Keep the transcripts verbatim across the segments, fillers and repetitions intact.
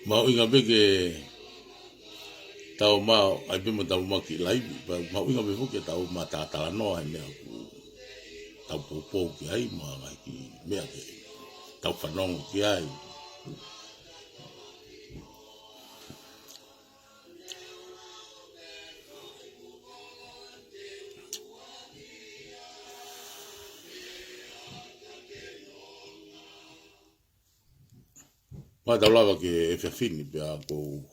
Mahuʻinga pē ke tau mao ai pē mo tau maki laivi, pea mahuʻinga pē foki ke tau matatalanoa he meʻa ʻoku tau poupou ki ai, mo e ngaahi kiʻi meʻa ke tau fanongo ki ai. Mou tau lava ki he efiafi ni pea ʻoku ou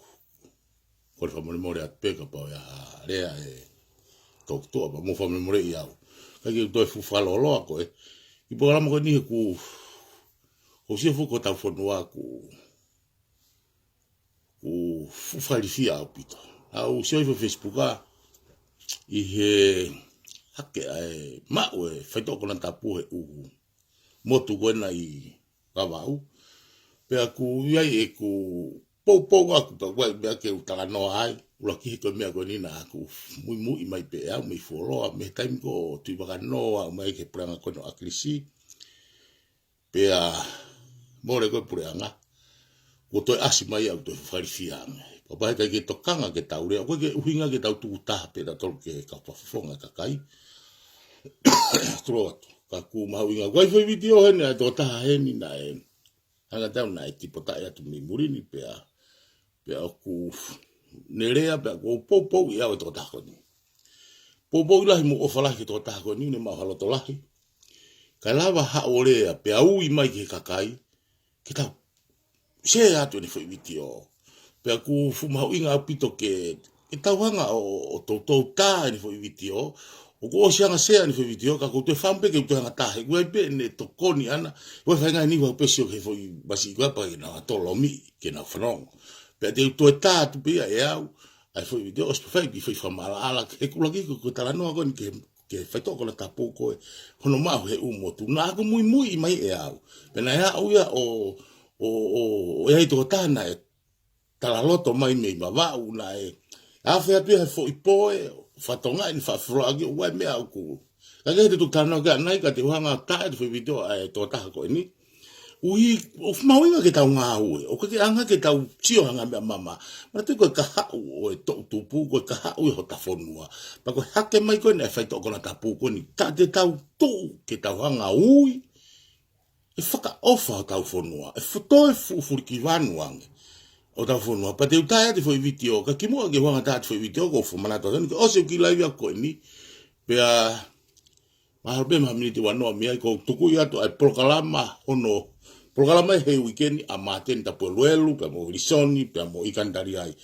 kole fakamolemole atu pē kapau ʻe ʻi ai ha lea ʻe tōtuʻa pea mou fakamolemoleʻi au. Kae ke u toe fuʻu fakalōloa ko ē ki he polokalama ko eni he ʻoku ou sio foki ki hotau fonua ʻoku, ʻoku fuʻu fakalifia ʻaupito. Naʻa ku sio ʻi he Facebook ʻa ʻi he hake ʻa e maʻu e faitoʻo konatapu he ʻū motu ko ena ʻi Vavaʻu. Pea ʻoku ʻi ai ʻeku poupou ʻaku pea ʻoku ʻi ai meʻa ke u talanoa ai. ʻUluaki he ko e meʻa ko eni naʻa ku muimui mai pē ʻe au mei fuoloa, mei he taimi ko ē ʻo Tuʻivakanoa, ʻo mai ki he puleʻanga ko ena ʻo ʻAkilisi. Pea mole ko e puleʻanga, kuo toe ʻasi mai au toe fakalifia ange. Pea ʻikai ke tokanga ke tau lea, ʻoku ʻikai ke ʻuhinga ke tau tukutaha pē tautolu ki he kau fakafofonga kakai. Tulo atu. Ka ʻoku mahuʻinga. ʻOku ʻi ai e foʻi vitiō heni ʻa e tokotaha heni naʻe hanga tau naʻe tipotaʻi atu mei muli ni pea, pea ʻoku ne lea pea ʻoku ou poupouʻi au e tokotaha ko eni. Poupouʻi lahi mo ʻofa lahi ki he tokotaha ko eni, ne maʻu ha loto lahi. Kae lava haʻu ʻo lea pea ui mai ki he kakai ke tau share atu ʻene foʻi vitiō. Pea ʻoku fuʻu mahuʻinga ʻaupito ke, ke tau hanga ʻo, ʻo toutou tā ʻene foʻi vitiō. ʻOku ou ʻosi hanga share ʻene foʻi vitiō, ka ʻoku ou toe fakaʻamu pē ke u toe hanga tā he ʻoku ʻi ai pē ʻene tokoni ʻana. ʻOku ʻi ai e faʻahinga ʻe niʻihi ʻoku pē sio ki he foʻi masiʻi ko ia pea ke nau tolomi, ke nau fanongo. Pea te u toe tā atu pē ia ʻe au ʻa e foʻi vitiō, ʻosi pē fai e kiʻi foʻi fakamaʻalaʻala, he ʻoku ʻuluaki ko e, ko e talanoa ko eni ki he, ki he faitoʻo konatapu ko ē hono maʻu he ʻū motu. Naʻa ku muimui mai ʻe au. Pea naʻe aʻu ia ʻo, ʻo, ʻo, ʻo ʻi ai e tokotaha naʻe talaloto mai mei Vavaʻu naʻe afe atu ia he foʻi pō ʻe fatongia ʻene faʻa foloaki ʻo ʻai meʻa ʻoku. Ka ʻoku ʻikai te u talanoa ki ai ʻanai ka te u hanga tā atu e foʻi vitiō ʻa e tokotaha ko eni. ʻUhi, ʻoku mahuʻinga ke tau ngāue, ʻoku ʻikai ke ʻaonga ke tau sio hangē ha meʻa mamaʻo. Manatuʻi ko e kahaʻu ʻo e toʻutupu, ko e kahaʻu ʻo hota fonua. Pea ko e hake mai ko eni ʻa e faitoʻo konatapu ko eni, tā te tau tuʻu ke tau hanga ʻo ui ʻe fakaʻofa hotau fonua, ʻe foto e fuʻu fulikivanu ange ʻo hotau fonua. Pea te u tā atu e foʻi vitiō, ka kimuʻa ke u hanga tā atu e foʻi vitiō, ʻoku ou fakamanatu atu eni, ke ʻosi e kiʻi laivi ko eni, pea mahalo pē mo ha miniti ua noa mei ai, ʻoku ou tukuʻi atu ʻa e polokalama hono, polokalama he uike ni ʻa Māteni Tapueluelu, pea mo Vilisoni, pea mo ʻIkani Taliai.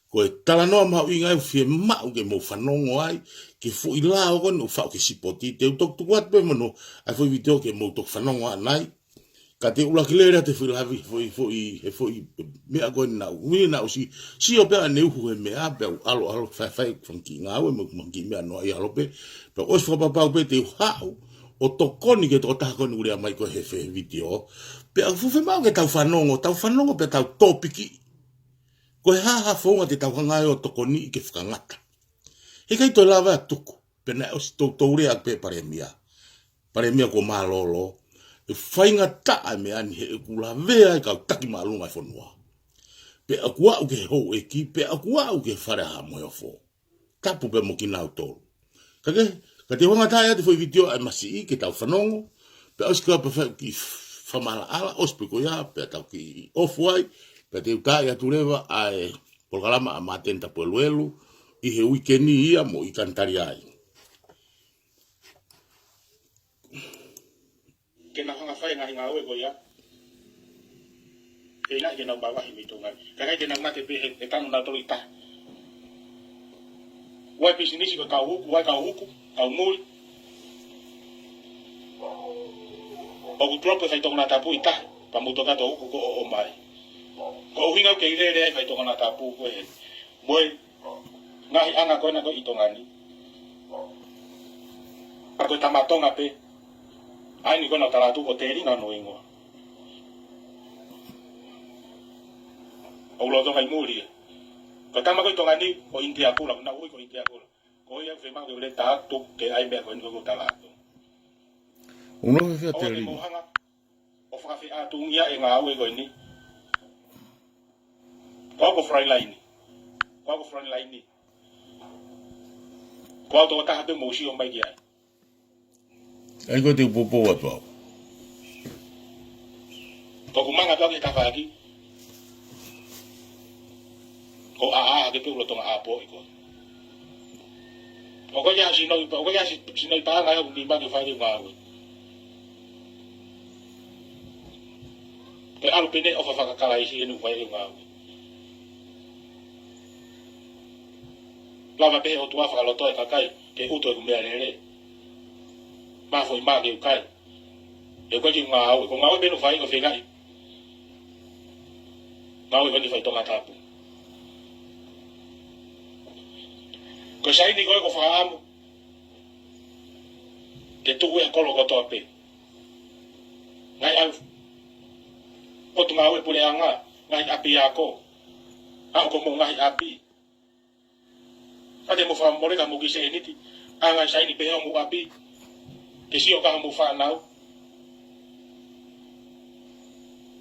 Ko e talanoa mahuʻinga ʻoku fiemaʻu ke mou fanongo ai, ki he foʻi lao ko eni ʻoku faʻu ki he sipoti, te u toki tuku atu pē mo hono, ʻa e foʻi vitiō ke mou toki fanongo ʻanai. Ka te u ʻuluaki lele atu e foʻi laivi, foʻi, foʻi, he foʻi meʻa ko eni naʻa ku, ui naʻa ku ʻosi sio pē ʻa ʻene uhu he meʻa, pea u ʻalu, ʻalu, fai, fai, fanga kiʻi ngāue, mo e fanga kiʻi meʻa noa ʻi ʻalu pē, pea ʻosi fakapapau pē te u haʻu ʻo tokoni ki he tokotaha ko eni ʻoku lea mai ko ē he foʻi vitiō. Pea ʻoku fuʻu fiemaʻu ke tau fanongo, tau fanongo pea tau tōpikiʻi. Ko e hā ha founga te tau hanga ai ʻo tokoniʻi ke fakangata. He ʻikai toe lava ʻa e tuku, pea naʻe ʻosi toutou lea pē Palēmia. Palēmia kuo mālōlō, ʻe faingataʻa e meʻa ni he ʻoku lavea ai e kau taki māʻolunga e fonua. Pea ʻoku aʻu ki he houʻeiki, pea ʻoku aʻu ki he Fale ʻa Haʻa Moheofo. Tapu pē mo kinautolu. Ka ke, ka te u hanga tā atu e foʻi vitiō ʻa e masiʻi ke tau fanongo, pea ʻosi ka pea fai e kiʻi fakamaʻalaʻala, ʻosi pē ko ia, pea tau kiʻi ʻofa ai, pea te u tā atu leva ʻa e polokalama ʻa Māteni Tapueluelu, ʻi he uike ni ia mo ʻIkani Taliai. Ke nau hanga fai e ngaahi ngāue ko ia. Ke ʻi ai ke nau mavahe mei Tonga ni. Ka ʻikai ke nau mate pē he, he tanu nautolu ʻi tahi. ʻOku ʻi ai e pisinisi ko e kau uku, ʻoku ʻi ai e kau uku, kau muli. ʻOku tuʻu pē e faitoʻo konatapu ʻi tahi, pea mou toki ʻoatu e uku ko ē ʻo ʻomai. Ko e ʻuhinga ʻoku kei lele ai e faitoʻo konatapu ko ē heni. Mo e ngaahi anga ko ena ko ē ʻi Tonga ni. Ka ko e tama Tonga pē. ʻA eni ko ena ʻoku tala atu ko e telinga hono hingoa. ʻOku lolotonga ʻi muli ē. Ko e tama ko ē ʻi Tonga ni, ko ʻInitia Kula, naʻe ui ko ʻInitia Kula. Ko ia ʻoku fiemaʻu ke u lele atu, ke ʻai e meʻa ko eni ʻoku ou tala atu. ʻOku nofo fē ʻa Teli? ʻOku mou hanga ʻo fakafeʻātungia e ngāue ko eni. Ko au ko e front line. Ko au ko e front line. Ko au tokotaha pē mou sio mai ki ai. ʻA ia ko e te u poupou atu au. Ko ʻeku manga atu au ki he tafaʻaki. Ko ʻaʻā ke pē u lolotonga ʻapoʻi koe. ʻOku ʻikai ha sino ʻi pa-, ʻoku ʻikai ha si-, sino ʻi paʻanga ʻi hoku nima ke fai ʻeku ngāue. Pea ʻalu pē ʻene ʻofa fakakalaisi ʻi heʻeku fai ʻeku ngāue. Lava pē he ʻOtua fakalotoa e kakai ke ʻutu ʻeku meʻalele. Mā foʻi mā ke u kai. He ko e kiʻi ngāue, ko e ngāue pē naʻá ku fai ko e feingaʻi. Ngāue ko eni fai Tongatapu. Ko e saini ko ē ko e fakaʻamu ke tuʻu e kolo kotoa pē. Ngaahi ʻalu, potungāue puleʻanga, ngaahi ʻapiako. Aʻu ki homou ngaahi ʻapi. Ka te mou fakamole ka mou kiʻi sēniti, ʻa e ngaahi saini pē homou ʻapi, ke sio ki homou fānau.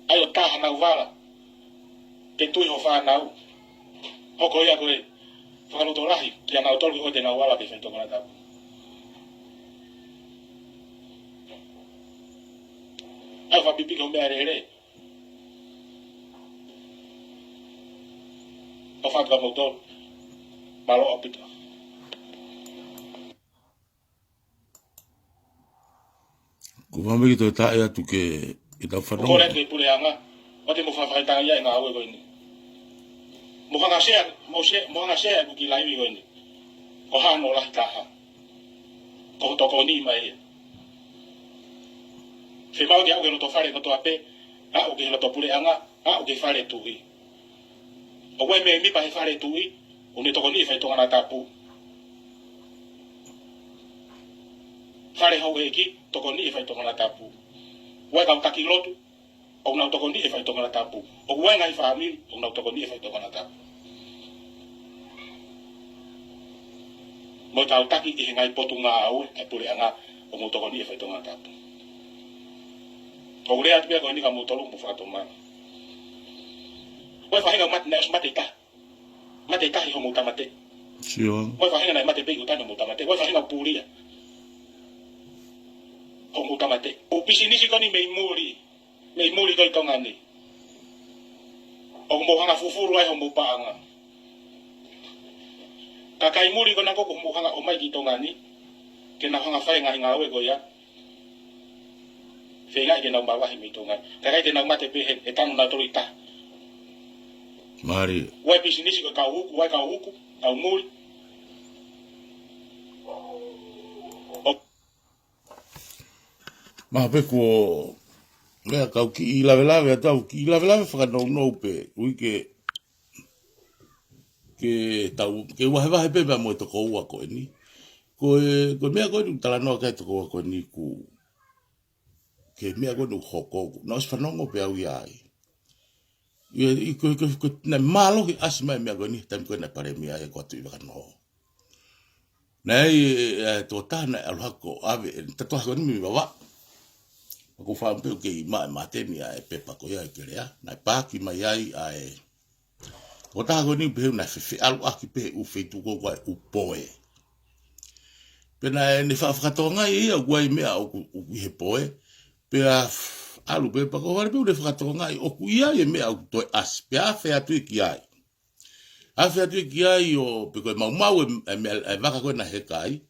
ʻAi ʻo tā hanau vala, ke tui ho fānau. Hoko ia ko e fakalotolahi kia nautolu ke ʻoua te nau ala pē fai Tongatapu. ʻAi ʻo fakapipiki ho meʻalele. ʻOfa atu kia moutolu. Mālō ʻaupito. Ko e fāmili toe taʻe atu ke, ke tau fanongo. Kole atu ki he puleʻanga, ʻoua te mou faʻa fakatangi ia e ngāue ko eni. Mou hanga ʻo sea, mou sea, mou hanga ʻo sea ʻeku kiʻi laivi ko eni. Ko hono lahi taha. Ko hoʻo tokoni mai ia. Fiemaʻu ke aʻu ki he loto fale kotoa pē, aʻu ki he loto puleʻanga, aʻu ki he fale tuʻi. ʻOku ʻi ai e mēmipa he fale tuʻi, ʻoku ne tokoniʻi e fai Tongatapu. Fale houʻeiki, tokoniʻi e fai Tongatapu. ʻOku ʻi ai e kau taki lotu, ʻoku nau tokoniʻi e fai Tongatapu. ʻOku ʻi ai e ngaahi fāmili, ʻoku nau tokoniʻi e fai Tongatapu. Mo e kau taki ʻi he ngaahi potungāue ʻa e puleʻanga, ʻoku mou tokoniʻi e fai Tongatapu. ʻOku ou lea atu pē ko eni kia moutolu mo fakatomala. Ko e faʻahinga mate, naʻe ʻosi mate ʻe taha. Mate ʻe taha homou tāmate. Sio. Ko e faʻahinga naʻe mate pē ʻi ʻuta ni homou tāmate. Ko e faʻahinga pūlia homou tāmate. ʻOku pisinisi ko eni mei muli. Mei muli ko ē ʻi Tonga ni. ʻOku mou hanga ʻo fufulu ai homou paʻanga. Kakai muli ko ena ko ē ʻoku mou hanga ʻo ʻomai ki Tonga ni. Ke nau hanga ʻo fai e ngaahi ngāue ko ia. Feingaʻi ke nau mavahe mei Tonga ni. Kae ʻikai te nau mate pē he, he tanu nautolu ʻi tahi. Mālie. ʻOku ʻi ai e pisinisi ko e kau uku, ʻoku ʻi ai e kau uku, kau muli. ʻO Mahalo pē kuo meʻa kau kiʻi lavelave atu au, kiʻi lavelave fakanounou pē, ui ke, ke tau, ke vahevahe pē meʻa mo e tokoua ko eni. Ko e, ko e meʻa ko eni ʻoku talanoa ki ai e tokoua ko eni ʻoku, ko e meʻa ko eni ʻoku hoko, naʻá ku ʻosi fanongo pē au ia ai. ʻI, ʻi, ko, ko, ko, naʻe mālohi ʻasi mai e meʻa ko eni, taimi ko ē naʻe palēmia ai ko Tuʻivakanō. Naʻe ʻi ai e, e, e tokotaha naʻe ʻalu hake ʻo ʻave e tataha ko eni mei Vavaʻu. Pea ko e fāmili pē ʻoku kei maʻu e māteni ʻa e pepa ko ia ʻa e kelea. Naʻe paaki mai ai ʻa e tokotaha ko eni pehē naʻe fefeʻaluʻaki pē he ʻū feituʻu ko ē ʻoku ʻi ai e ʻū poe. Pea naʻá ne faʻa fakatokangaʻi ʻe ia ʻoku ʻi ai e meʻa ʻoku, ʻoku ʻi he poe. Pea f-, ʻalu pē pea ko e fale pē ʻoku ne fakatokangaʻi ʻoku ʻi ai e meʻa ʻoku toe ʻasi. Pea afe atu ia ki ai. Afe atu ia ki ai ʻo, pe ko e maumau e, e meʻa, e vaka ko ē naʻe heka ai.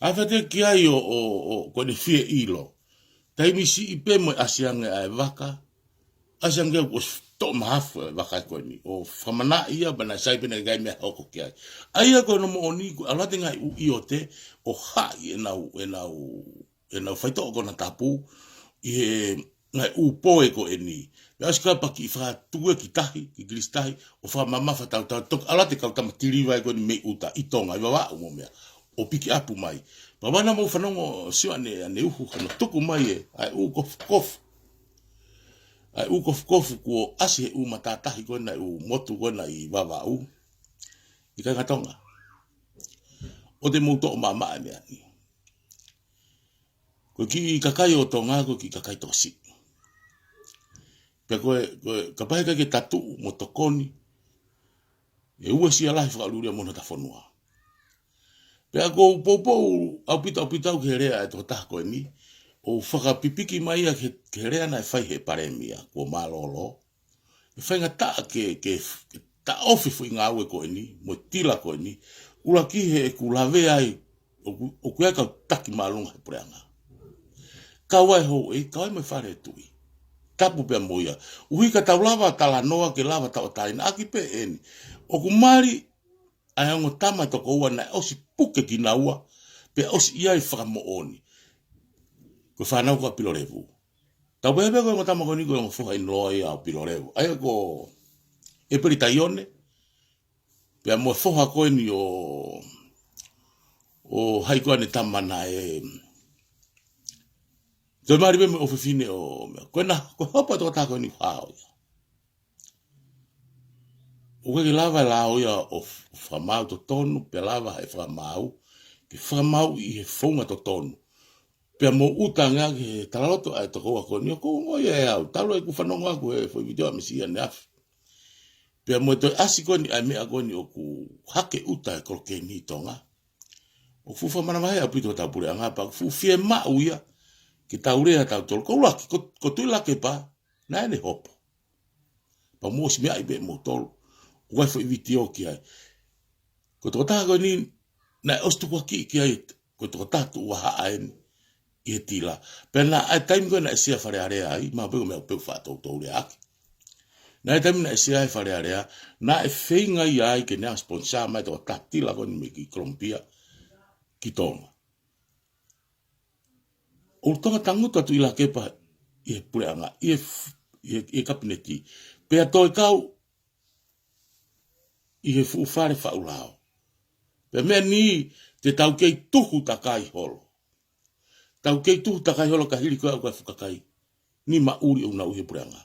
Afe atu ia ki ai ʻo, ʻo, ʻo, ko ʻene fie ʻilo. Taimi siʻi pē mo e ʻasi ange ʻa e vaka. ʻAsi ange ʻoku ʻosi toʻo mahafu e vaka ko eni. ʻO fakamanaʻi ia pea naʻe sai pē naʻe ʻikai meʻa hoko ki ai. ʻA ia ko hono moʻoni ko e ʻalu atu e ngaahi ʻū ʻiote ʻo haʻi ʻenau, ʻenau ʻenau faitoʻo konatapu ʻi he ngaahi ʻū poe ko eni. Pea ʻosi kapau ʻe kiʻi fakatuku ia ki tahi, ki kilisi tahi, ʻo fakamamafa tautau, toki ʻalu atu e kau tama tiliva ko eni mei ʻuta ʻi Tonga, ʻi Vavaʻu mo e meʻa, ʻo pikiʻapu mai. Pea ʻoua naʻa mou fanongo, sio ʻaneuhu, hono tuku mai e, ʻa e ʻū kofukofu. ʻA e ʻū kofukofu kuo ʻasi he ʻū matātahi ko ena ʻi he ʻū motu ko ena ʻi Vavaʻu. ʻIkai ngaahi Tonga. ʻOua te mou toʻo maʻamaʻa e meʻa ni. Ko e kiʻi kakai ʻo Tonga, ko e kiʻi kakai tokosiʻi. Pea ko e, ko e, kapau heʻikai ke ta tuʻu mo tokoni, ʻe uesia lahi fakaʻuliʻulia moʻoni hota fonua. Pea ʻoku ou poupou ʻaupito, ʻaupito au ki he lea ʻa e tokotaha ko eni, ʻo fakapipiki mai ia ki he, ki he lea naʻe fai ʻe he palēmia kuo mālōlō. ʻE faingataʻa ke, ke, ke taʻofi e foʻi ngāue ko eni, mo e tila ko eni, ʻuluaki he ʻoku lavea ai, ʻoku, ʻoku ʻi ai e kau taki māʻolunga he puleʻanga. Kau ai e houʻeiki, kau ai mo e fale ʻo e tuʻi. Tapu pea mo ia. ʻUhi ka tau lava talanoa ke lava tauʻatāinaʻaki pē eni. ʻOku mali ʻa e ongo tama ʻe toko ua naʻe ʻosi puke kinaua, pea ʻosi ʻi ai e fakamoʻoni. Ko e fānau ko ē ʻa Pilolevu. Tau pehē pē ko e ongo tama ko eni ko e ongo foha in-law ia ʻo Pilolevu. ʻA ia ko ʻEpeli Taione, pea mo e foha ko eni ʻo, ʻo hai ko ʻene tama naʻe toe mali pē mo e ʻofefine ʻo meʻa. Ko ena, ko e hopo ʻa e tokotaha ko eni ʻoku hao ia. ʻOku ʻikai ke lava e lao ia ʻo f-, ʻo fakamaau totonu, pea lava e fakamaau, ke fakamaau ʻi he founga totonu. Pea mou ʻuta ange ʻaki he talaloto ʻa e toko ua ko eni ʻoku ou ongoʻi ʻe au. Talu ai ʻeku fanongo ʻaku he foʻi vitiō ʻa Mesi ʻaneafi. Pea mo e toe ʻasi ko eni ʻa e meʻa ko eni ʻoku hake ʻuta e kolo ko eni ʻi Tonga. ʻOku fuʻu fakamanavahē ʻaupito hotau puleʻanga pea ʻoku fuʻu fiemaʻu ia ke tau lea tautolu. Ko ʻuluaki, ko, ko Tuʻilakepa, naʻe ʻi ai ʻene hopo. Pea mou ʻosi meaʻi pē moutolu. ʻOku ʻi ai e foʻi vitiō ki ai. Ko e tokotaha ko eni, naʻe ʻosi tukuakiʻi ki ai, ko e tokotaha tuʻu vahaʻa eni ʻi he tila. Pea naʻe ʻi ai e taimi ko ē naʻe sea Fale Alea ai, mahalo pē ko e meʻa ʻoku ou faʻa toutou leaʻaki. Naʻe ʻi ai e taimi naʻe sea ai Fale Alea, naʻe feinga ia ai ke ne sponsor mai e tokotaha tila ko eni mei Kolomupia ki Tonga. ʻOku Tonga tangutu ʻa Tuʻilakepa ʻi he puleʻanga, ʻi he f-, ʻi he, ʻi he kapineti. Pea toe kau ʻi he fuʻu fale faʻu lao. Pea meʻa ni te tau kei tuhu takai holo. Tau kei tuhu takai holo ka hili ko ē ʻa e fuʻu kakai ni maʻuli ʻoku nau ʻi he puleʻanga.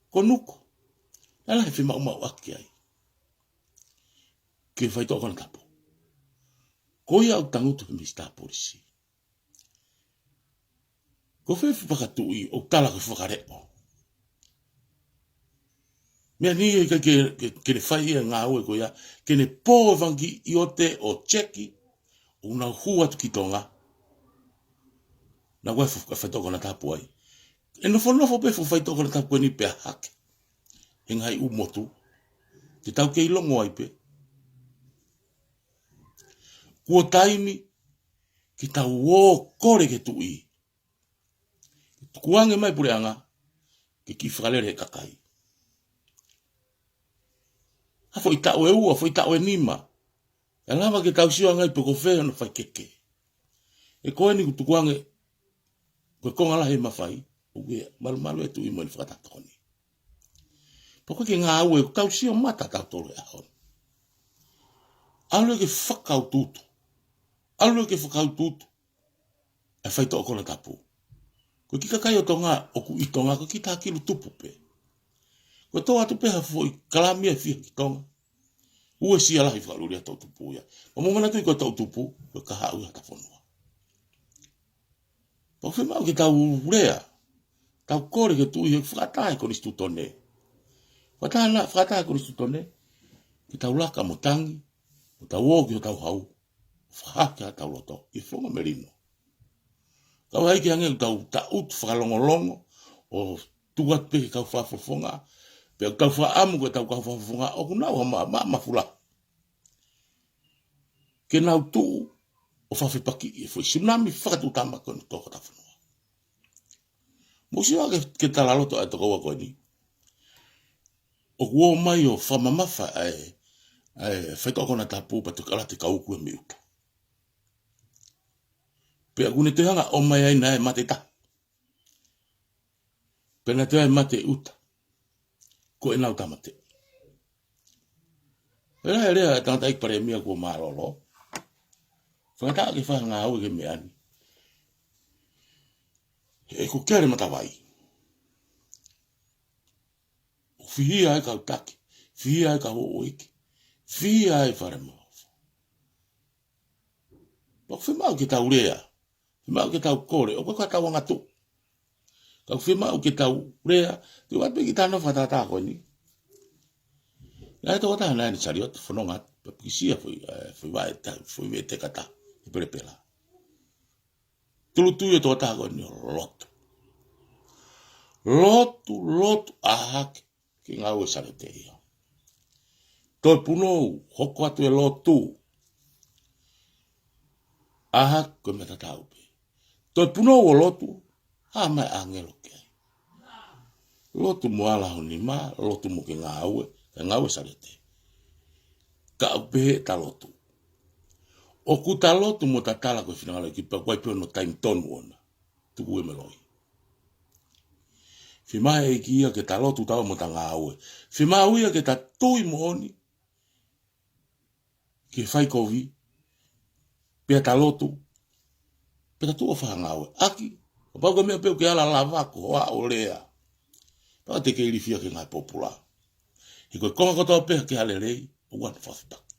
Ko Nuku, naʻe lahi e fiemaʻumaʻu ʻaki ai ke faitoʻo konatapu. Ko ia ʻoku tangutu he Minisitā Polisi. Ko fē e fuʻu fakatuʻi ʻoku tala ko e fakaleʻo? Meʻa ni ʻe ʻikai ke, ke, ke ne fai e ngāue ko ia, ke ne pō e fanga kiʻi ʻiote ʻo Cheki, ʻoku nau hū atu ki Tonga. Naʻa ko e fuʻu faitoʻo konatapu ai. ʻE nofonofo pē fuʻu faitoʻo konatapu ko eni pea hake he ngaahi ʻū motu. Te tau kei longo ai pē. Kuo taimi ke tau ō kole ki he tuʻi. Tukuange mai e puleʻanga, ke kiʻi fakalele e kakai. ʻA e foʻi taʻu ʻe ua, foʻi taʻu ʻe nima. ʻE lava ke tau sio ange ai pe ko fē hono faikehekehe. ʻE ko eni ʻoku tukuange, ko e konga lahi e mafai, ʻoku malumalu e tuʻi mo ʻene fakataha tokoni. Pea ko e kiʻi ngāue ʻoku tau sio mata tautolu he ʻaho ni. ʻAlu ʻo ke fakautuutu. ʻAlu ʻo ke fakautuutu ʻa e faitoʻo konatapu. Ko e kiʻi kakai ʻo Tonga, ʻoku ʻi Tonga, ko e kiʻi taha kilu tupu pē. Ko e tō atu pē ha foʻi kalami ʻe fiha ki Tonga, uesia lahi fakaʻuliʻulia e toʻutupu ia. Pea mou manatuʻi ko e toʻutupu, ko e kahaʻu ia ʻo hota fonua. Pea ʻoku fiemaʻu ke tau lea, tau kole ki he tuʻi he fakaʻatā e konisitūtone. Fakaʻatā na, fakaʻatā e konisitūtone, ke tau laka mo tangi, mo tau ō ki hotau hau, fakahake ʻetau loto ʻi he founga melino. Kau ai ke hangē ʻoku tau taʻutu fakalongolongo, ʻo tuku atu pē ki he kau fakafofonga, pea ʻoku tau fakaʻamu ko ʻetau kau fakafofonga ʻoku nau ha ma-, ma-, mafula. Ke nau tuʻu ʻo fakafepakiʻi e foʻi tsunami fakatuʻutāmaki ko eni ʻoku tō ki hota fonua. Mou sio ange ki he talaloto ʻa e tokoua ko eni. ʻOku ō mai ʻo fakamamafa ʻa e, ʻa e faitoʻo konatapu pea toe kala te kauku e mei ʻuta. Pea ʻoku ne toe hanga ʻo ʻomai ai naʻe mate taha. Pea naʻe toe ʻai mate ʻuta. Ko ʻenau tāmateʻi. Pea lea e tangataʻeiki palēmia kuo mālōlō. Fakataha ke fai ha ngāue ki he meʻa ni. He ʻoku kele matavai. ʻOku fihia ai e kau taki. Fihia ai e kau houʻeiki. Fihia ai e fale mamafa. Pea ʻoku fiemaʻu ke tau lea. Fiemaʻu ke tau kole. ʻOku ʻikai ko haʻatau angatuʻu. Ka ʻoku fiemaʻu ke tau lea, te u ʻoatu pē kiʻi talanoa fakatātā ko eni. Naʻe ʻi ai e tokotaha naʻe ʻi ai ʻene saliote, fononga atu, pea pikisia foʻi, eh, foʻi vaʻe ta-, foʻi veʻe teka taha, ʻi Pelepela. Tūʻulutui e tokotaha ko eni ʻo lotu. Lotu, lotu, ʻā hake, ke ngāue e saliote ia. Toe punou, hoko atu e lotu. ʻĀ hake, ko e meʻa tatau pē. Toe punou ʻo lotu, hā mai e ʻāngelo ki ai. Lotu mo ala ho nima, lotu mo ke ngāue, ke ngāue e saliote. Ka ʻoku pehē ʻeta lotu. ʻOku ta lotu mo ta tala ko e finangalo ʻo e ʻEiki pea ʻoku ʻi ai pē hono taimi tonu ʻona. Tuku e meloi. Fiemaʻu ʻe he ʻEiki ia ke ta lotu taua mo ta ngāue. Fiemaʻu ia ke ta tui moʻoni ki he fai kovi, pea ta lotu, pea ta tuʻu ʻo fakangāue. ʻAki, kapau ko e meʻa pē ʻoku ke ala lava ko hoʻo lea, pea te ke ilifia ki he ngaahi pōpula. He ko e konga kotoa pē ke ʻa lelei, ʻoku ʻi ai hono fakafepaki.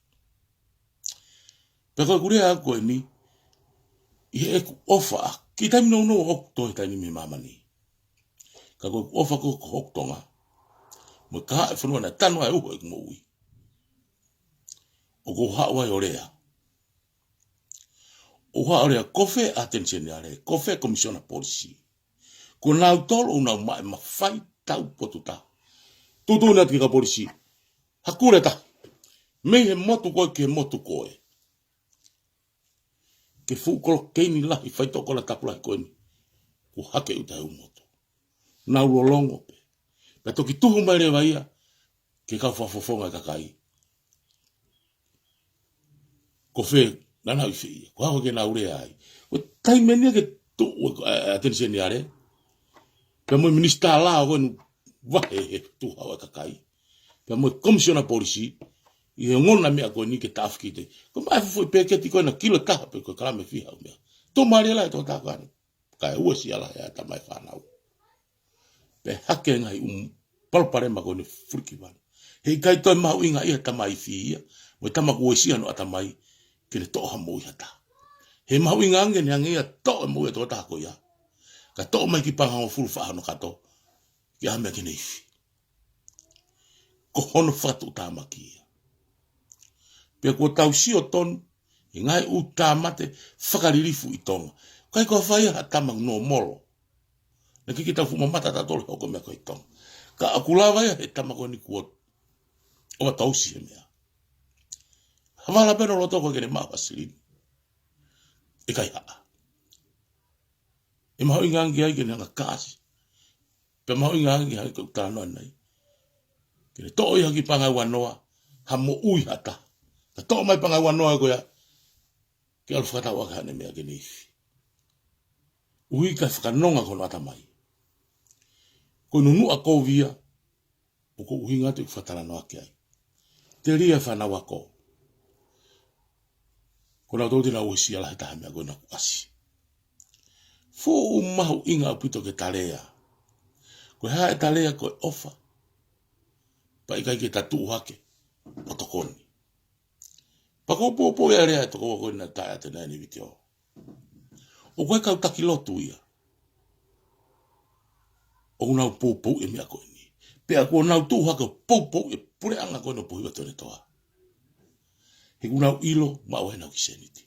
Pea ko ʻeku lea ko eni, ʻi heʻeku ʻofa, kiʻi taimi nounou ʻoku toe taimi mei māmani. Ka ko ʻeku ʻofa ko, ko hoku Tonga. Mo e kahaʻu e fonua naʻe tanu ai e uho ʻeku moʻui. ʻOku ou haʻu ai ʻo lea. ʻO haʻu ʻo lea, ko fē ʻAteni Seniale, ko fē Komisiona Polisi. Ko nautolu ʻoku nau maʻu e mafai taupotu taha. Tuʻutuʻuni atu ki he kau polisi. Hakule tahi. Mei he motu ko ē ki he motu ko ē. Ke fuʻu kolokeini lahi faitoʻo kola tapu lahi ko eni. Kuo hake ʻuta he ʻū motu. Nau lolongo pē. Pea toki tuhu mai leva ia, ki he kau fakafofonga e kakai. Ko fē, naʻa nau ʻi fē ia. Ko e hā ʻoku ke nau lea ai. Ko e taimi eni ia ke tuʻu, ē, ē, ʻAteni Seniale. Pea mo e Minisitā Lao ko eni vahe he tuʻu hau e kakai. Pea mo e Komisiona Polisi, ʻi he ongona meʻa ko eni ke taʻofi ki te. Ko e maʻu e foʻi peketi ko ena kilo taha pe ko e kalama ʻe fiha ʻo meʻa. Tuʻumālie lahi e tokotaha ko eni. Kae uesia lahi e ʻatamai e fānau. Pea hake e ngaahi ʻū palopalema ko eni fulikivanu. He ʻikai toe mahuʻinga ia he tama ifi ia, mo e tama kuo uesia hono ʻatamai, ke ne toʻo ha moʻui ha taha. He mahuʻinga ange ʻene hanga ia ʻo toʻo e moʻui e tokotaha ko ia. Kae toʻo mai e kiʻi paʻanga hongofulu faʻa hono kato, ke ʻai ha meʻa ke ne ifi. Ko hono fakatuʻutāmaki ia. Pea kuo tau sio tonu, ʻi he ngaahi ʻū tāmate fakalilifu ʻi Tonga. ʻIkai ko ha fai ia ha tama nōmolo. Naʻe ʻikai ke tau fuʻu mamata tautolu he hoko e meʻa ko ē ʻi Tonga. Ka ʻoku lava ia he tama ko eni kuo ʻovatausi he meʻa. Ha vala pē hono loto ko ē ke ne maʻu ha silini. ʻIkai haʻa. ʻE mahuʻinga ange ai ke ne hanga ʻo kasi. Pea mahuʻinga ange hangē ko ʻeku talanoa ʻanenai. Ke ne toʻo ia ha kiʻi paʻanga ua noa, ha moʻui ha taha. Ka toʻo mai e paʻanga ua noa ko ia, ke ʻalu ʻo fakatau ʻaki haʻane meʻa ke ne ifi. ʻUhi kae fakanonga ko hono ʻatamai. Ko e nunuʻa kovi ia, ʻoku ou ʻuhinga atu ʻeku fakatalanoa ki ai. Telia e fānau ako. Ko nautolu te nau uesia lahi e taha e meʻa ko ena kuo ʻasi. Fuʻu mahuʻinga ʻaupito ke ta lea. Ko e hā ʻeta lea ko e ʻofa. Pea ʻikai ke ta tuʻu hake ʻo tokoni. Pea ʻoku ou poupouʻi e lea ʻa e tokoua ko ena naʻe taʻeʻaonga ʻi he vitiō. ʻOku ʻi ai e kau taki lotu ia. ʻOku nau poupouʻi e meʻa ko eni. Pea kuo nau tuʻu hake ʻo poupouʻi e puleʻanga ko ena ʻo Pohiva Tonetoa. He ʻoku nau ʻilo maʻu ai ʻenau kiʻi sēniti.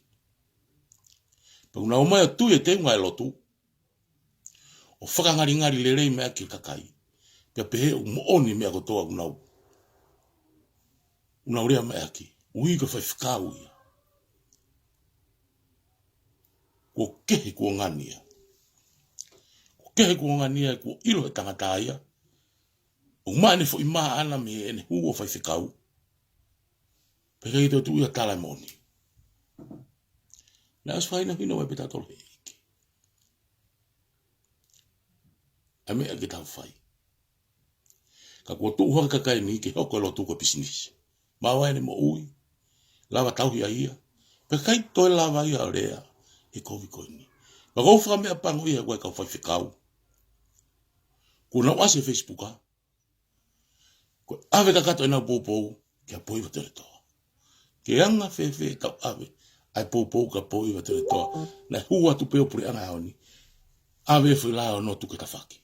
Pea ʻoku nau ō mai ʻo tui e teunga e lotu. ʻO fakangalingali lelei mai ʻaki e kakai. Pea pehē ʻoku moʻoni e meʻa kotoa ʻoku nau, ʻoku nau lea mai ʻaki. ʻUhi ko e faifekau ia. Kuo kehe kuonga ia. Kuo kehe kuonga ia, kuo ʻilo he tangata ia. ʻOku maʻu ʻene foʻi mā ʻana mei heʻene hū ʻo faifekau. Pea ʻikai toe tuʻu ia ʻo tala e moʻoni. Naʻe ʻosi fakahinohino mai pē tautolu ʻe he ʻEiki ʻa e meʻa ke tau fai. Ka kuo tuʻu hake e kakai ni ke hoko e lotu ko e pisinisi. Maʻu ai ʻene moʻui. Lava tauhi ʻa ia. Pea ʻikai toe lava ia ʻo lea he kovi ko eni. Pea ʻoku ou fakameʻapango ia he ʻoku ʻi ai e kau faifekau. Kuo nau ʻasi he Facebook. Ko e ʻave kakato ʻenau poupou kia Pohiva Tonetoa. Ke anga fēfē ʻetau ʻave ʻa e poupou kia Pohiva Tonetoa, naʻe hū atu pē ʻo puleʻanga ʻaho ni. ʻAve e foʻi lao ʻo nau tuku e tafaʻaki.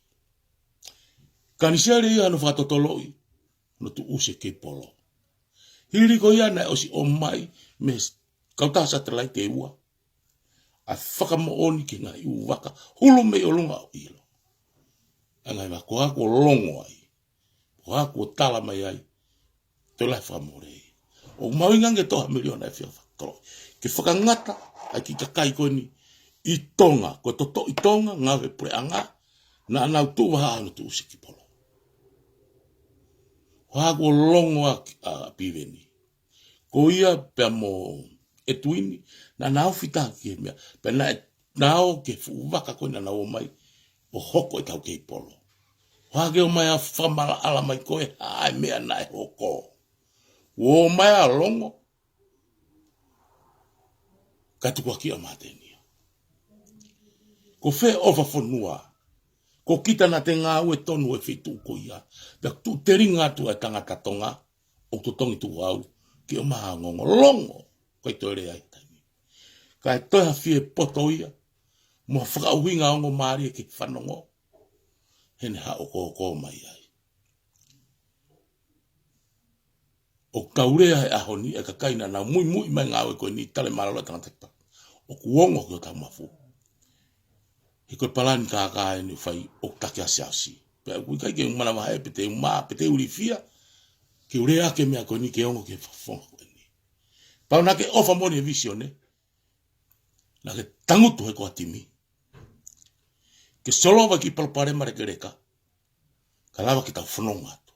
Kaniseli ia hono fakatotoloʻi hono tuʻusi e kei polo. Hili ko ia naʻe ʻosi ʻomai mei he kautaha satelaite ʻe ua ʻa e fakamoʻoni ki he ngaahi ʻū vaka hulu mei ʻolunga ʻo ʻilo. ʻA e ngaahi vaka ko ā kuo longo ai, ko ā kuo tala mai ai, toe lahi fakamole. ʻOku mahuʻinga ange toʻo ha miliona ʻe fiha fakatotoloʻi ke fakangata ai ki he kakai ko eni ʻi Tonga, ko e totoʻi Tonga, ngāue he puleʻanga, naʻa nau tuʻu vahaʻa hono tuʻusi e kei polo. Ko ā kuo longo ʻa, ʻa Piveni, ko ia pea mo ʻEtuini, naʻa nau fita ki he meʻa, pea naʻe nau ō ki he fuʻu vaka ko ē naʻa nau ō mai ʻo hoko ʻetau kei polo. Ko ā ke ō mai ʻo fakamaʻalaʻala mai ko ē ʻa e meʻa naʻe hoko. Kuo ō mai ʻa Longo, kae tukuakiʻi ʻa Mātenia. Ko fē ʻofa fonua? Ko kita naʻa te ngāue tonu he feituʻu ko ia, pea tuʻu telinga atu ʻa e tangata Tonga ʻoku totongi tukuhau ke ō mai ʻo ongoongo. Longo, ʻikai toe lea ai he taimi ni. Kae toe ha fie poto ia mo ha fakaʻuhinga ongo mālie ke fanongo, heʻene haʻu ʻo kōkō mai ai. ʻOku tau lea he ʻaho ni ʻa e kakai naʻa nau muimui mai ngāue ko eni, tale mālōlō ʻa e tangata ʻoku ongo ki hotau mafu. He ko e palani kākā eni ʻoku fai ʻoku taki asiasi. Pea ʻoku ʻikai ke u manavahē pe te u mā, pe te u ilifia ke u lea ki he meʻa ko eni ke ongo ki he fakafofonga ko eni. Pau naʻa ke ʻofa moʻoni he vīsone, naʻa ke tangutu he ko e timi ke solova e kiʻi palopalema lekeleka, ka lava ke tau fononga atu.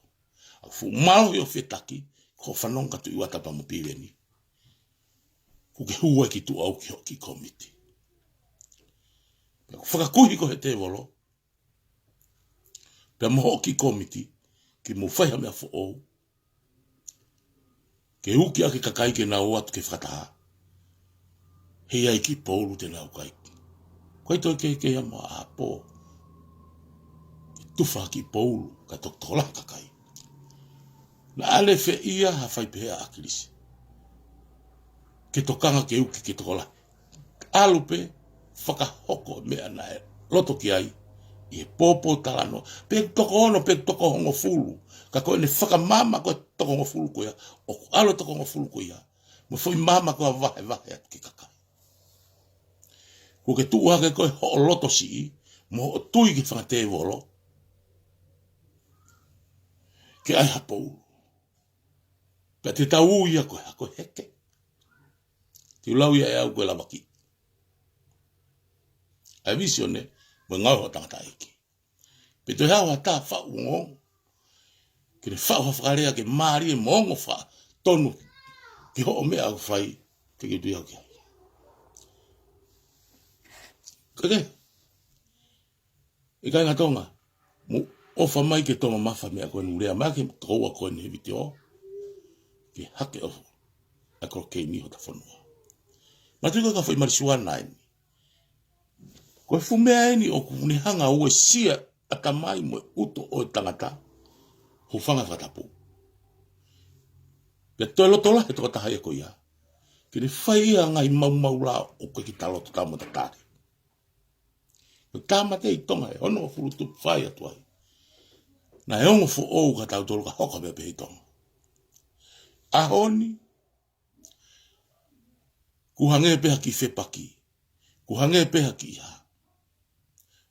ʻOku fuʻu mālohi ʻo fetaki ko e fanongo ka Tuʻi Uata pea mo Piveni, kuo ke hū ai ki tuʻa ʻo ki hoʻo kiʻi kōmiti. Pea ʻoku fakakuihi koe he tēvolo pea mo hoʻo kiʻi kōmiti ke mou fai ha meʻa foʻou ke uki ʻaki e kakai ke nau ō atu ke fakataha. He ʻi ai e kiʻi poulu te nau kai. ʻOku ʻikai toe kehekehe ia mo ha ʻapō. Ke tufa ha kiʻi poulu kae tokotokolahi e kakai. Naʻa ne feʻia ha fai pehē ʻa ʻAkilisi ke tokanga ke uki ke tokolahi. ʻAlu pē fakahoko e meʻa naʻe loto ki ai ʻi he pōpōtalanoa. Pe toko ono, pe toko hongofulu. Ka ko ʻene fakamaama ko e toko hongofulu ko ia, ʻoku ʻalu e toko hongofulu ko ia mo e foʻi maama ko ē ʻo vahevahe atu ki he kakai. Kuo ke tuʻu hake koe hoʻo loto siʻi mo hoʻo tui ki he fanga tēvolo ke ʻai ha poulu. Pea te tau ui ia ko e hā? Ko e heke. Te u lau ia ʻe au ko e lavaki ʻa e vīsone mo e ngāue ʻa e tangataʻeiki. Pe toe haʻu ha taha faʻu ongoongo ke ne faʻu ha fakalea ke mālie mo ongo faʻa tonu ki hoʻo meʻa ʻoku fai, te ke tui au ki ai. Keke. ʻE kāinga Tonga, mou ʻofa mai ke tō mamafa e meʻa ko eni ʻoku lea mai ki he tokoua ko eni he vitiō, ke hake ʻofa ʻa e kolokeini hota fonua. Mātuʻaki ko e ka foʻi malisuana eni. Ko e fuʻu meʻa eni ʻoku ne hanga ʻo uesia ʻatamai mo e ʻuto ʻo e tangata, hūfanga he fakatapu. Pea toe loto lahi e tokotaha ia ko ia ke ne fai ia ngaahi maumau lao ʻoku ʻikai ke ta loto tau mo tatali. Ko e tāmateʻi Tonga ʻe onongofulu tupu fai atu ai. Naʻe ongo foʻou ka tautolu ka hoko pē pehē ʻi Tonga. ʻAho ni, kuo hangē pē ha kiʻi fepaki, kuo hangē pē ha kiʻi hā.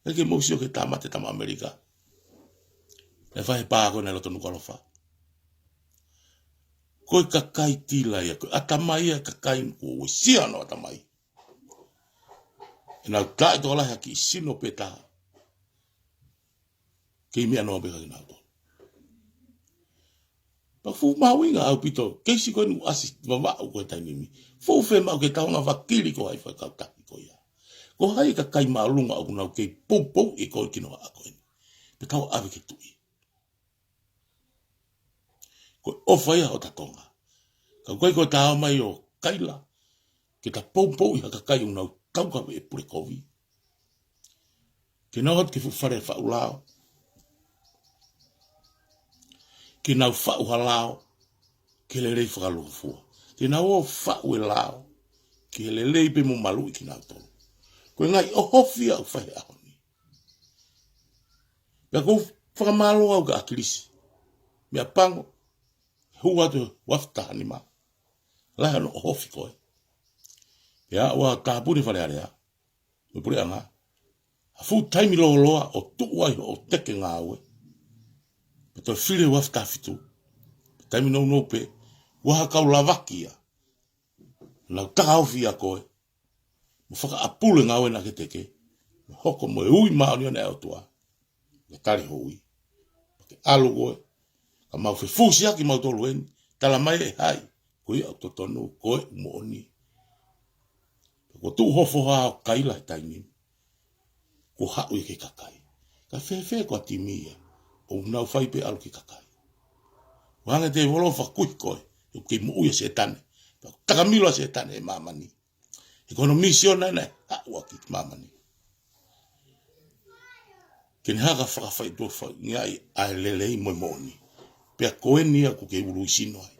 ʻIkai ke mou sio ki he tāmate tama ʻAmelika naʻe fai he pā ko ē naʻe loto Nukuʻalofa. Ko e kakai tila ia, ko e ʻatamai ia e kakai kuo uesia hono ʻatamai. ʻE nau taʻetokolahi ha kiʻi sino pē taha, kei meʻa noa pē ka kinautolu. Pea fuʻu mahuʻinga ʻaupito, keisi ko eni ʻoku ʻasi Vavaʻu ko e taimi ni. Fuʻu fiemaʻu ke tau hanga ʻo vakili ko hai e faʻu kautaha ko ia. Ko hai e kakai māʻolunga ʻoku nau kei poupouʻi e kinohaʻa ko eni. Pea tau ʻave ki he Tuʻi. Ko e ʻofa ia hota Tonga. Ka ʻoku ʻikai ko e tau mai ʻo kaila ke ta poupouʻi ha kakai ʻoku nau taukaveʻi e pule kovi. Ke nau ō atu ki he fuʻu fale faʻu lao, ke nau faʻu ha lao ke lelei fakalūkufua. Ke nau ō ʻo faʻu e lao ke lelei pē mo maluʻi kinautolu. Ko e ngaahi ʻohofi ia ʻoku fai he ʻaho ni. Pea ʻoku ou Fakamālō au kia ʻAkilisi. Meʻapango, hū atu he uafu taha nima. Lahi hono ʻohofi ko ē. Pea ʻoku tāpuni e Fale Alea mo e puleʻanga ha fuʻu taimi lōloa ʻo tuʻu ai hoʻo teke ngāue. Pea toe fili he uafu taha fitu. Pea taimi nounou pē, ʻoku ʻi ai ha kau lavaki ia. Nau takaofi ʻa koe. Mo fakaʻapulu e ngāue naʻa ke teke. Mo hoko mo e ui māʻoniʻoni ʻa e ʻOtua. Ke tali ho ui. Ke ʻalu koe. Ka mau fefusiaki mautolu eni. Tala mai ʻe hai. Ko ia ʻoku totonu, ko e moʻoni. Ko e tuʻu ho foha ʻo kaila he taimi ni. Ko haʻu ia ki he kakai. Ka fēfē ko e timi ia. ʻOku nau fai pē ʻalu ki he kakai. Ko e hanga ʻe he tēvolo ʻo fakakuihi koe. ʻOku kei moʻui ʻa Sētane. Pea ʻoku takamilo ʻa Sētane he māmani. He ko hono misiona ena ʻe haʻu ʻaki ki māmani. Ke ne hanga ʻo fakafaitoʻofaʻingaʻi ʻa e lelei mo e moʻoni. Pea ko eni ia ʻoku ke uluisino ai.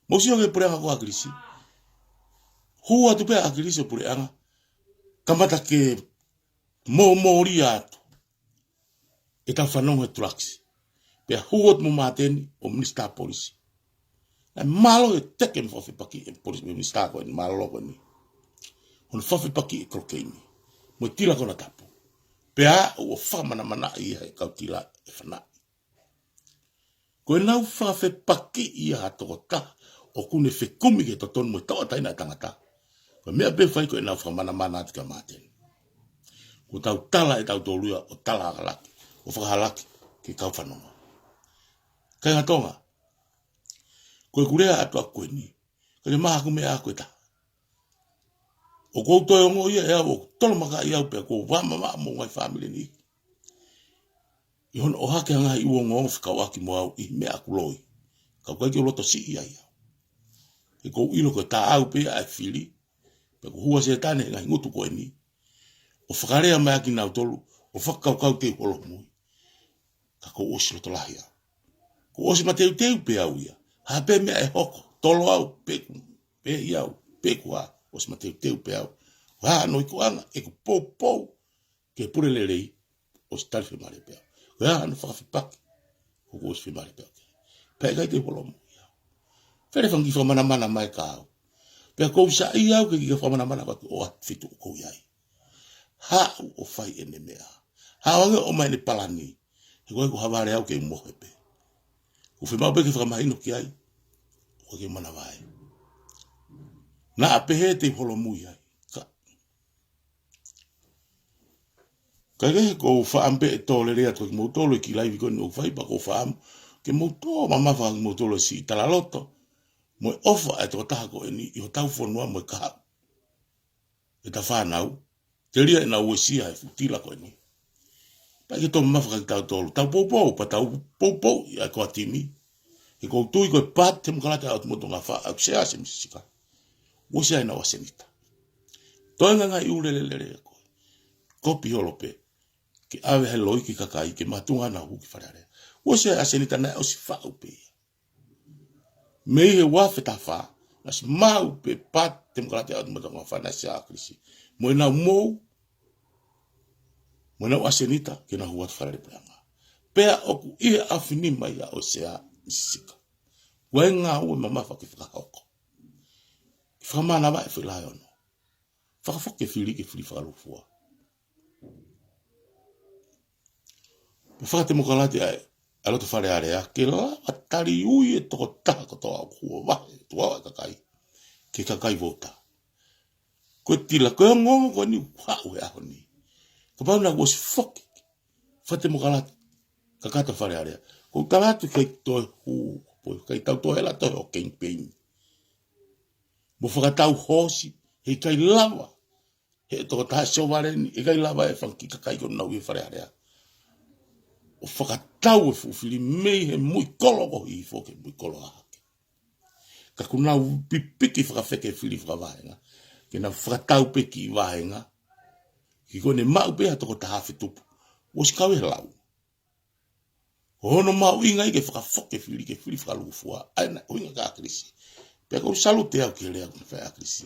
Mou sio ki he puleʻanga ko ʻAkilisi. Hū atu pē ʻa ʻAkilisi ʻo puleʻanga. Kamata ke mōmōlia atu ʻetau fanongo he tulakisi. Pea hū atu mo Māteni ʻo minisitā polisi. Naʻe mālō e teke mo fakafepaki e polisi mo e minisitā ko eni, mālō ko eni. Hono fakafepaki e kolokeini. Mo e tila konatapu. Pea ʻoku fakamanamanaʻi ia he kau tila ʻe fanaʻi. Ko ʻenau fakafepaki ia ha tokotaha ʻoku ne fekumi ki he totonu mo e tauʻatāina ʻa e tangata. Ko e meʻa pē fai ko ʻenau fakamanamana atu kia Māteni. Ko ʻetau tala ʻe tautolu ia ʻo tala ʻakalaki, ʻo fakahalaki ki he kau fanongo. Kāinga Tonga, ko ʻeku lea atu ʻaku eni, ko e maha ʻaku meʻa ʻaku ʻe taha. ʻOku ou toe ongoʻi ia ʻe au ʻoku tolomakaʻi au pea ʻoku ou vāmamaʻa mo e ngaahi fāmili ni. ʻI hono ʻohake ʻa e ngaahi ʻū ongoongo fekauʻaki mo au ʻi he meʻa ʻaku loi. Ka ʻoku ʻikai ke u loto siʻi ai au. He ʻoku ou ʻilo ko e taʻau pē ʻa e fili. Pea ʻoku hū ʻa Sētane he ngaahi ngutu ko eni. ʻO fakalea mai ʻaki kinautolu. ʻO fakakaukau te u holomui. Ka ʻoku ou ʻosi loto lahi au. ʻOku ou ʻosi mateuteu pē au ia. Ha pē meʻa ʻe hoko. Tolo au, pe ʻoku, pe ʻi au, pe ʻoku hā. ʻOsi mateuteu pē au. Ko e hā hono ikuʻanga, ʻeku poupou. Ke pule lelei, ʻosi tali fiemālie pē au. Ko e hā hono fakafepaki, ʻoku ʻosi fiemālie pē au. Pea ʻikai te u holomui au. Fele fanga kiʻi fakamanamana mai kia au. Pea ʻoku ou saiʻia au ke kiʻi fakamanamana ʻaki ʻo ʻaho fitu ʻoku ou ʻi ai. Haʻu ʻo fai ʻene meʻa. Haʻu ange ʻo ʻomai ʻene palani. He ko e ko ha vale au ke mohe pē. ʻOku fiemaʻu pē ke fakamahino ki ai. ʻOku ke manavahē. Naʻa pehē te u holomui ai. Ka Kaikehe ʻoku ou faʻamu pē ʻe tō lelei atu kimoutolu ʻi he kiʻi laivi ko eni ʻoku fai pea ʻoku ou faʻamu ke mou tō mamafa kimoutolu ʻi he siʻi talaloto mo e ʻofa ʻa e tokotaha ko eni ʻi hotau fonua mo e kahaʻu ʻetau fānau, telia ʻenau uesia he fuʻu tila ko eni. Pea ke tō mamafa kia kitautolu, tau poupou, pea tau poupou ʻi he ko e timi. He ʻoku ou tui ko e Paati Temokalati ʻa e ʻOtu Motu Tonga ʻoku fai ʻe Sea Semisi Sika. Uesia ʻenau ʻasenita. Toe ngaahi ʻū lele lele ko ē. Kopi holo pē. Ke ʻave he loi ki he kakai, ke makatuʻunga ʻenau hū ki Fale Alea. Uesia e ʻasenita naʻe ʻosi faʻu pē ia. Mei he ua afe taha fā, naʻe ʻosi maʻu pē Paati Temokalati ʻa e ʻOtu Motu Tonga ʻoku fai ʻe Sea ʻAkilisi. Mo ʻenau mou, mo ʻenau ʻasenita, ke nau hū atu Fale Alea puleʻanga. Pea ʻoku ʻi he ʻaofinima ia ʻo Sea Semisi Sika. Ko e ngāue mamafa ke fakahoko. Ke fakamanava e foʻi lahi ono. Fakafoki e fili ke fili fakalūkufua. Pea fakatemokalati ʻa e, ʻa e loto Fale Alea, ke lava tali ui e tokotaha kotoa ʻoku ʻohovale, tuʻa ʻa e kakai. Ke kakai vouti. Ko e tila, ko e ongoongo ko eni ʻoku haʻu he ʻaho ni. Kapau naʻa ku ʻosi foki. Fakatemokalati, kakato Fale Alea. ʻOku ou tala atu ʻikai toe hū, ʻoku ʻikai tau toe hela toe ʻo campaign. Mo fakatau hoosi, heʻikai lava. He tokotaha Sovaleni, ʻikai lava e fanga kiʻi kakai ko ē naʻa nau ʻi Fale Alea. ʻO fakatau e fuʻu fili mei he muikolo ko ē hifo ki he muikolo hahake. Ka ʻoku nau pipiki fakafeke fili fakavahenga. Ke nau fakatau pē kiʻi vahenga. Ke ko ʻene maʻu pē ha tokotaha afe tupu. ʻOsi kau e lau. Ko hono mahuʻinga ia ke fakafoki e fili ke fili fakalūkufua. ʻA ia naʻe ʻuhinga kia ʻAkilisi. Pea ʻoku ou salute au ki he lea ko ē naʻe fai ʻe ʻAkilisi.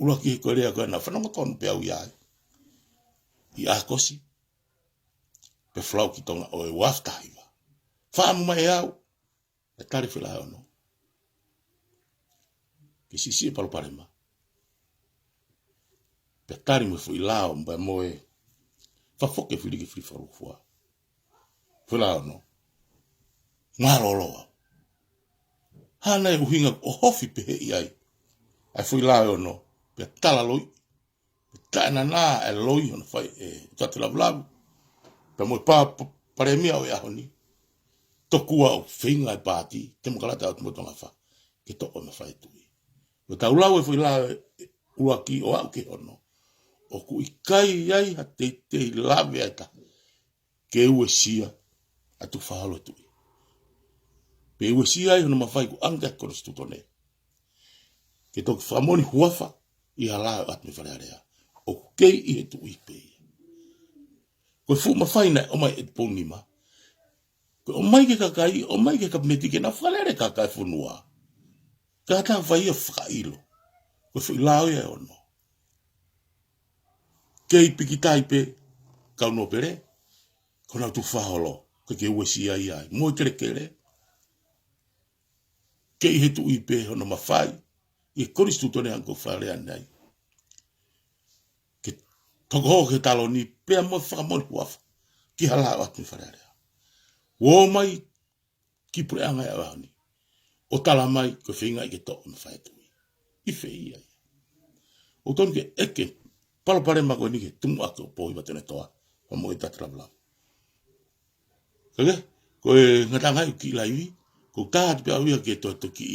ʻUluaki he ko e lea ko ē naʻa ku fanongo tonu pē au ia ai. ʻI ʻAokosi. pea folau ki Tonga ʻo e ua afe taha hiva. Fakaʻamu mai ʻe au, pea tali foʻi lao ʻe ono. Ke siʻisiʻi e palopalema. Pea tali mo e foʻi lao, pea mo e fakafoki e filifili fakalūkufua. Foʻi lao ʻe ono. Mālōlō au. Hā nai e ʻuhinga ʻoku ʻohofi pehē ai ʻa e foʻi lao ʻe ono, pea tala loi, pea taʻenana e loi hono fai ʻe Tatu Lavulavu, pea mo e pa-, pa-, palēmia ʻo e ʻaho ni, tokua ʻoku feinga e paati Temokalati ʻo Aotemotonga Fā ke toʻo e mafai e tuʻi. Ko ʻetau lau e foʻi lao ʻe ʻuluaki ʻo aʻu ki he ono, ʻoku ʻikai ai ha teitei lave ai taha ke uesia ʻa e tukufakaholo e tuʻi, pe uesia ai hono mafai ʻoku ʻange ki he konisitūtone ke toki fakamoʻoni huafa ʻi ha lao ʻoatu mei Fale Alea. ʻOku kei ʻi he tuʻi pē ia. Ko e fuʻu mafai naʻe ʻomai ʻe Tupouniu Nima, ko e ʻomai ki he kakai, ʻomai ki he kapineti ke nau fakalele e kakai e fonua. Ka tau fai ia fakaʻilo. Ko e foʻi lao ia ʻe ono. Kei pikitai pē kau nōpele, ko honau tukufakaholo, ko e ke uesia ai, mo e kelekele. Kei ʻi he tuʻi pē hono mafai, ʻi he konisitūtone ʻa ē ʻoku ou fakalea ʻanenai, ke tokohoko he taloni pea mo e fakamoʻoni huafa ki ha lao ʻoatu mei Fale Alea. ʻOmai ki he puleʻanga ʻo e ʻaho ni ʻo tala mai ko e feinga ia ke toʻo e mafai e tuʻi. ʻI fē ia? ʻOku tonu ke ʻeke e palopalema ko eni ki he tumuʻaki ʻo Pōhiva Tonetoa, pea mo e Tatu Lavulavu. Ka ke, ko e ngataʻanga ʻoku kiʻi laivi, ʻoku ou tā atu pē au ia ke toe toki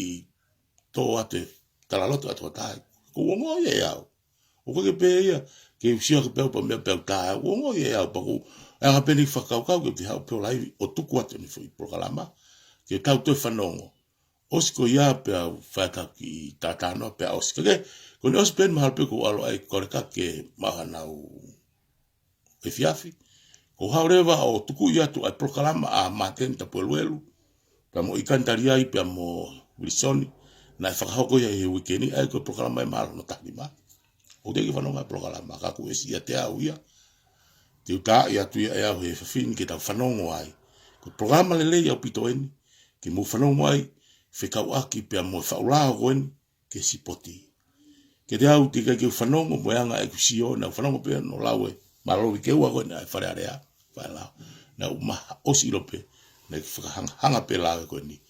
tō atu e talaloto ʻa e tokotaha. ʻOku ou ongoʻi ʻe au, ʻoku ʻikai ke pehē ia ke u sio ki ai pē au pea meʻa pē au tā, ʻoku ou ongoʻi ʻe au pea ʻoku ou anga pē ʻeni fakakaukau ke u toe haʻu pē ʻo laivi ʻo tuku atu ʻeni foʻi polokalama ke tau toe fanongo. ʻOsi ko ia pea u fai atu e kiʻi talanoa pea ʻosi. Ka ke, ko ʻeni ʻosi pē ʻeni mahalo pē ʻoku ou ʻalu ai ʻo kole ki he kau leka ke maʻu haʻanau efiafi. Ko e haʻu leva ʻo tuku atu ʻa e polokalama ʻa Māteni Tapueluelu, pea mo ʻIkani Taliai, pea mo Uilisoni, naʻe fakahoko ia he uike ni, ʻa ia ko e polokalama ia mahalo hono taha nima. ʻOku teʻeki fanongo e polokalama, ka ʻoku ʻosi ʻiate au ia. Te u taaʻi atu ia ʻe au he efiafi ni ke tau fanongo ai. Ko e polokalama lelei ʻaupito ʻeni ke mou fanongo ai, fekauʻaki pea mo e faʻu lao ko eni ki he sipoti. Kiate au, teʻeki ai ke u fanongo mo e anga ʻeku sio, naʻa ku fanongo pē hono lau e mālō ʻi he ua ko eni ʻa e Fale Alea, faʻa lao. Naʻa ku maha ʻosi ʻilo pē naʻe fakahangahanga pē lao ko eni.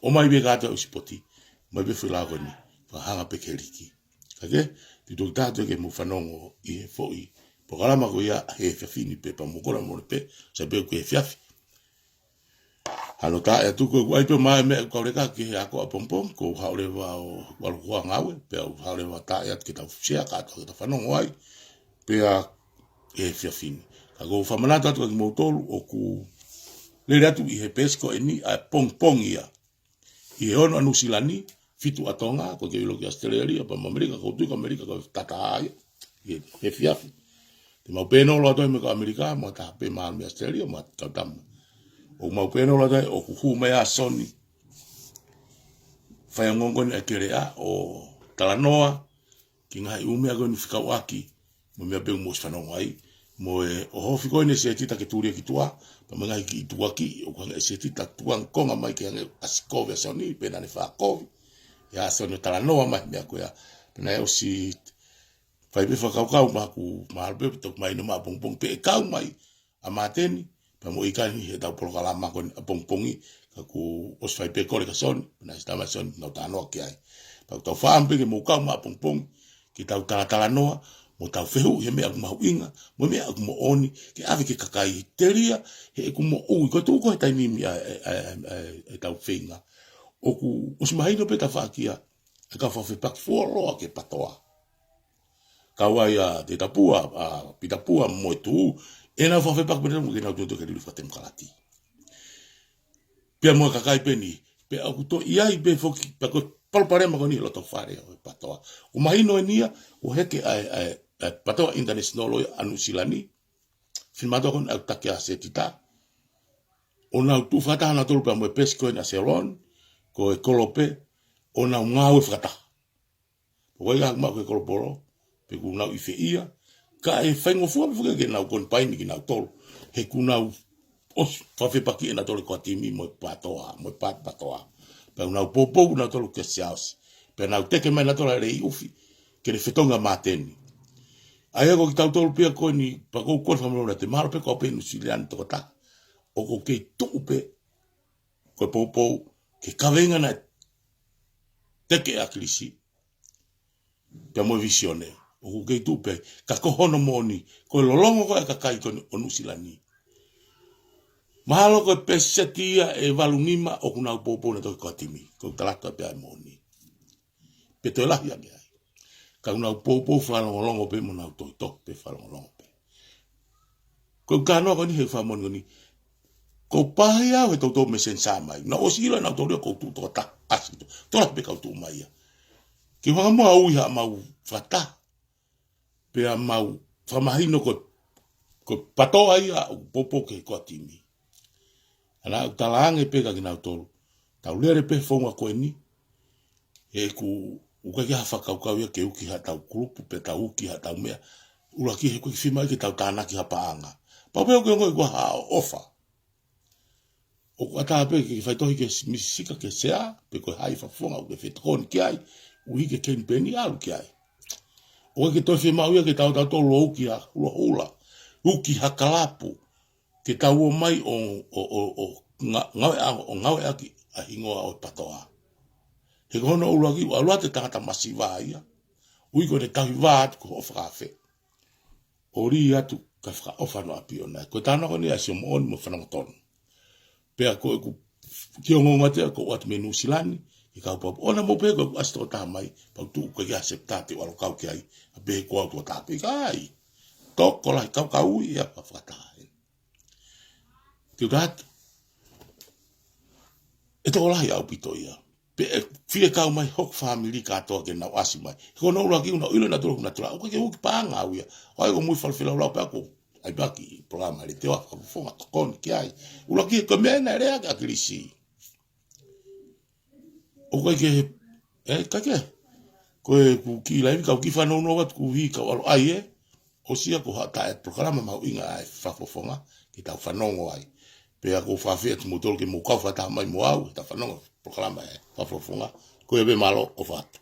ʻOmai pē kātoa ʻa e sipoti, ʻomai pē foʻi lao ko eni, fakahanga pē ki he liki. Ka ke, te u toki tā atu ke mou fanongo ʻi he foʻi polokalama ko ia he efiafi ni pē, pea mou kole moʻoni pē, sai pē ʻoku efiafi. Hano taaʻi atu, ko ʻeku ʻai pē ʻo maʻu e meʻa ʻeku kau leka ki he ako ʻapongipongi, ko u haʻu leva ʻo ʻalu ko ē ʻo ngāue, pea u haʻu leva ʻo taaʻi atu ke tau sea kātoa ke tau fanongo ai, pea he efiafi ni. Ka ʻoku ou fakamanatu atu kia kimoutolu, ʻoku lele atu ʻi he peesi ko eni ʻa e pongipongi ia ʻi he ono ʻa Nuʻu Sila ni, fitu ʻa Tonga, ko e ke ʻilo ki ʻAositelēlia, pea mo ʻAmelika, ʻoku ou tui ko ʻAmelika ko e taha ia, ʻi he efiafi. Te mau pēnolo atu ai mo e kau ʻAmelika, mo e taha pē mahalo mei ʻAositelēlia, mo e kau Tama. ʻOku mau pēnolo atu ai, ʻoku hū mai ʻa Soni Faiongongo ni ʻa e keleʻa ʻo talanoa ki he ngaahi ʻū meʻa ko eni fekauʻaki mo e meʻa pē ʻoku mou ʻosi fanongo ai, mo e ʻohofi ko eni e setita ke tulia ki tuʻa, pea mo e ngaahi kiʻi tukuakiʻi ʻoku hangē e setita tukuange konga mai ke hangē ʻasi kovi ʻa Soni, pe naʻa ne fakakovi ʻa Soni ʻo talanoa mai he meʻa ko ia. Pea naʻe ʻosi fai pē fakakaukau maʻaku, mahalo pē toki mahino mai ʻapongipongi pē ʻe kau mai ʻa Māteni, pea mo ʻIkani heʻetau polokalama ko eni ʻapongipongi, ka kuo ʻosi fai pē kole kia Soni, pea naʻe ʻosi tā mai ʻa Soni ke nau talanoa ki ai. Pea ʻoku tau fakaʻamu pē ke mou kau mai ʻapongipongi, ke tau talatalanoa, mo tau fehuʻi he meʻa ʻoku mahuʻinga, mo e meʻa ʻoku moʻoni, ke ʻave ki he kakai, telia heʻeku moʻui, ko e tuʻu ko ē he taimi ni ʻa e, ʻa e, ʻa e, ʻa e, ʻa e tau feinga. ʻOku ʻosi mahino pē tafaʻaki ia ʻa e kau fakafepaki fuoloa ki he PATOA. Kau ai ʻa Te Tapua, ʻa Pita Pua mo e Tuʻu, ʻenau fakafepaki pē mo ke nau tuʻu ke liliu fakatemokalati. Pea mo e kakai pē ʻeni, pea ʻoku toe ʻi ai pē foki, pea ko e palopalema ko eni he loto fale ʻo e PATOA. ʻOku mahino eni ia, ʻoku heke ʻa e, ʻa e, ʻa e PATOA International ʻo e ʻa Nuʻu Sila ni, finemātuʻa ko eni ʻoku taki ʻa setita. ʻO nau tuʻu fakataha nautolu pea mo e peesi ko eni ʻa Selon, ko e Kolope, ʻo nau ngāue fakataha. Pea ʻoku ʻikai ke u maʻu ki he kolopolo pe ʻoku nau ʻi fē ia, ka ʻe faingofua pē foki ke nau konipaini kinautolu. He ʻoku nau ʻosi fakafepakiʻi ʻenautolu ko e timi mo e pātoa, mo e pā-, pātoa. Pea ʻoku nau poupou ʻenautolu kia Siaosi. Pea nau teke mai ʻenautolu ʻa e Leiʻufi, ke ne fetongi ʻa Māteni. ʻA ia ko kitautolu pē ia ko eni, pea ʻoku ou kole fakamolemole atu, mahalo pē ko au pē ʻi Nuʻusila ni tokotaha ʻoku ou kei tuʻu pē, ko e poupou, ki he kaveinga naʻe teke ʻe ʻAkilisi, pea mo e vīsone, ʻoku ou kei tuʻu pē, ka ko hono moʻoni, ko e lolongo ko ē ʻa e kakai ko eni ʻo Nuʻusila ni. Mahalo ko e peseti ia ʻe valu nima ʻoku nau poupou ʻenautolu ko e timi, ko e tala atu pē ʻa e moʻoni. Pe toe lahi ange ai. Ka ʻoku nau poupou fakalongolongo pē mo nau toitohi pē fakalongolongo pē. Ko e kānoa ko eni he fakamoʻoni ko eni. Ko e pāhia ʻo e toutou messenger mai. Naʻe ʻosi ʻilo ʻenautolu ia ʻoku ou tuʻu tokotaha, ʻasi to-, tokotaha pē kau tuʻu mai ia. Ke hanga muʻa ʻo ui haʻamau fakataha. Pea mau fakamahino ko, ko e pātoa ia ʻoku poupou ki he ko e timi. ʻA ia ʻoku talaange pē kia kinautolu. Tau lele pē he founga ko eni. He ʻoku, ʻoku ʻikai ke ʻi ai ha fakakaukau ia ke uki haʻatau kulupu, pe tau uki haʻatau meʻa. ʻUluaki he ʻoku ʻikai ke fiemaʻu ke tau tānaki ha paʻanga. Pau pē ʻoku ke ongoʻi ʻoku ʻi ai haʻo ʻofa. ʻOku ʻatā pē ke faitohi ki he s-, Misi Sika ki he Sea, pe ko e hā e fakafofonga ʻoku ke fetokoni ki ai, ʻuhi ke kenipeni ʻalu ki ai. ʻOku ʻikai ke toe fiemaʻu ia ke tau, tau tolo uki ha hulahula, uki ha kalapu, ke tau ō mai ʻo, ʻo, ʻo, ʻo nga-, ngāue ʻa-, ʻo ngāueʻaki ʻa e hingoa ʻo e pātoa. He ko hono ʻuluaki, ʻoku ʻalu atu e tangata masiva ia, ʻuhi ko ʻene tauhi vā atu ko hoʻo fakaafe. ʻO lī atu kae fakaʻofa hono ʻapi ʻoʻona. Ko e tānaki eni ʻa e sio moʻoni mo e fanongo tonu. Pea ko ʻeku kiʻi ongoongo atu ia ʻoku ou ʻoatu mei Nuʻusila ni, ke kau pau. ʻOua naʻa mou pehē ko ʻeku ʻasi tokotaha mai, pea u tuʻu ko e kia septa te u ʻalu kau ki ai, ʻa pehē ko au tokotaha pē ʻikai. Tokolahi kau kau ia fakataha. Te u taha atu. ʻE tokolahi ʻaupito ia. Pea ʻe fie kau mai hoku fāmili kātoa ke nau ʻasi mai. He ko hono ʻuluaki ʻoku nau ʻilo ʻenautolu ʻoku nau tala, ʻoku ʻikai ke uki paʻanga au ia. ʻO ai ko e muimui fale felaulau pē ʻaku, ʻai pē ki he polokalama letiō ʻa e fakafofonga tokoni ki ai. ʻUluaki ko e meʻa naʻe lea ki ai ʻAkilisi. ʻOku ʻikai ke, ʻe, ʻikai ke. Ko ʻeku kiʻi laivi kau kiʻi fanongo atu ʻuhi kau ʻalu ai ē. ʻOsi ia ko ha taʻe polokalama mahuʻinga ʻa e fakafofonga ke tau fanongo ai. Pea ʻoku ou fakaafeʻi atu kimoutolu ke mou kau fakataha mai mo au, he tau fanongo polokalama ʻa e fakafofonga. Ko ia pē, mālō, ʻofa atu.